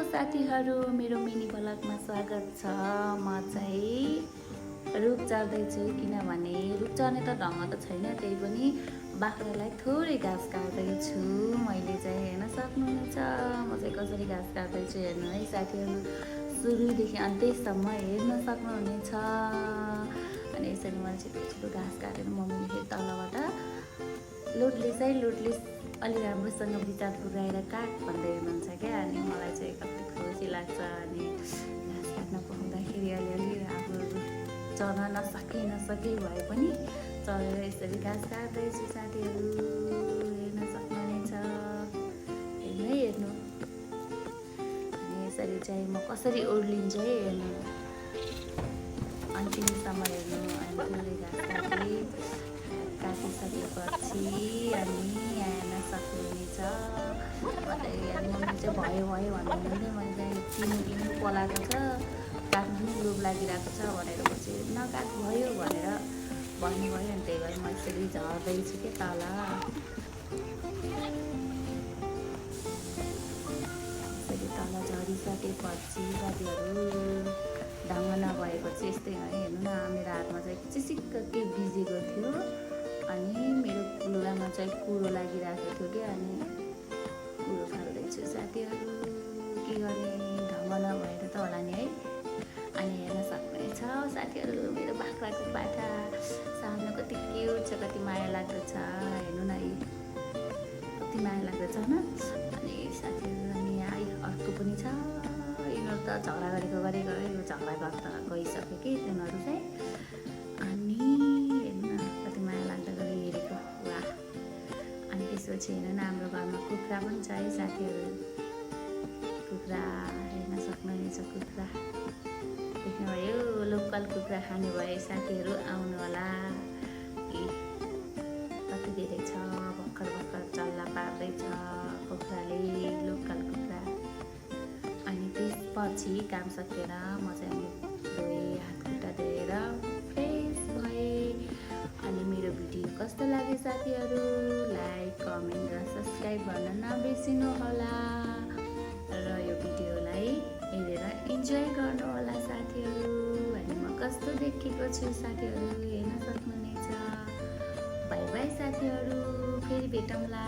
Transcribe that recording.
साथीहरू, मेरो मिनी ब्लगमा स्वागत छ। म चाहिँ रुख चढ्दैछु किनभने रुख चढ्ने त ढङ्ग त छैन, त्यही पनि बाख्रालाई थोरै घाँस काट्दैछु। मैले चाहिँ हेर्न सक्नुहुन्छ म चाहिँ कसरी घाँस काट्दैछु हेर्नु है साथीहरू, सुरुदेखि अन्त्यसम्म हेर्न सक्नुहुनेछ। अनि यसरी मैले छिटो छिटो घाँस काटेर मम्मीले फेरि तलबाट लोटलिस अलि राम्रोसँग विचार पुऱ्याएर काट भन्दै हुनुहुन्छ क्या। अनि मलाई चाहिँ कति खुसी लाग्छ। अनि घाँस काट्न पाउँदाखेरि अलिअलि अब चढ्न नसके भए पनि चढेर यसरी घाँस काट्दैछु साथीहरू, हेर्न सक्नुहुनेछ। हेर्नु अनि यसरी चाहिँ म कसरी ओर्लिन्छ है हेर्नु, अन्तिमसम्म हेर्नु। अनि घाँस काटिसकेपछि अनि हेर्न सक्नुहुनेछ। मम्मी चाहिँ भयो भन्नुहुँदै मैले चाहिँ किनु पलाएको छ, काट्नु पनि लोभ लागिरहेको छ भनेर पछि नकाट भयो भनेर भन्नुभयो। अनि त्यही भएर म यसरी झर्दैछु कि तल। यसरी तल झरिसकेपछि साथीहरू ढङ्ग नभएपछि यस्तै है। हेर्नु न, मेरो हातमा चाहिँ चिसिक्क के भिजेको थियो अनि मेरो लुगामा चाहिँ कुरो लागिरहेको थियो कि। अनि कुरो फाल्दैछु साथीहरू, के गर्ने, ढङ्ग नभएर त होला नि है। अनि हेर्न सक्नुहुनेछ साथीहरू, मेरो बाख्राको बाटा सानो कति क्युट छ, कति माया लाग्दछ। हेर्नु न, कति माया लाग्दछ न। अनि साथीहरू अनि यहाँ अर्को पनि छ। यिनीहरू त झगडा गरेको झगडा गर्दा गइसक्यो कि तिनीहरू चाहिँ। अनि हेर्नु न, कति माया लाग्दा गरी हेरेको वा। अनि त्यसपछि हेर्नु न, हाम्रो घरमा कुखुरा पनि छ है साथीहरू। कुखुरा हेर्न सक्नुहुनेछ, कुखुरा देख्नुभयो। लोकल कुखुरा खाने भए साथीहरू आउनु होला। कति धेरै छ, भर्खर चल्ला पार्दैछ कुखुराले, लोकल कुखुरा। अनि त्यसपछि काम सकेर म चाहिँ हात खुट्टा धोएर फ्रेस भएँ। अनि मेरो भिडियो कस्तो लाग्यो साथीहरू, लाइक कमेन्ट र सब्सक्राइब गर्न नबिर्सिनु होला। र यो भिडियोलाई हेरेर इन्जोय गर्नु होला साथीहरू। अनि म कस्तो देखेको छु साथीहरू हेर्न सक्नुहुनेछ। बाई बाई साथीहरू, फेरि भेटौँला।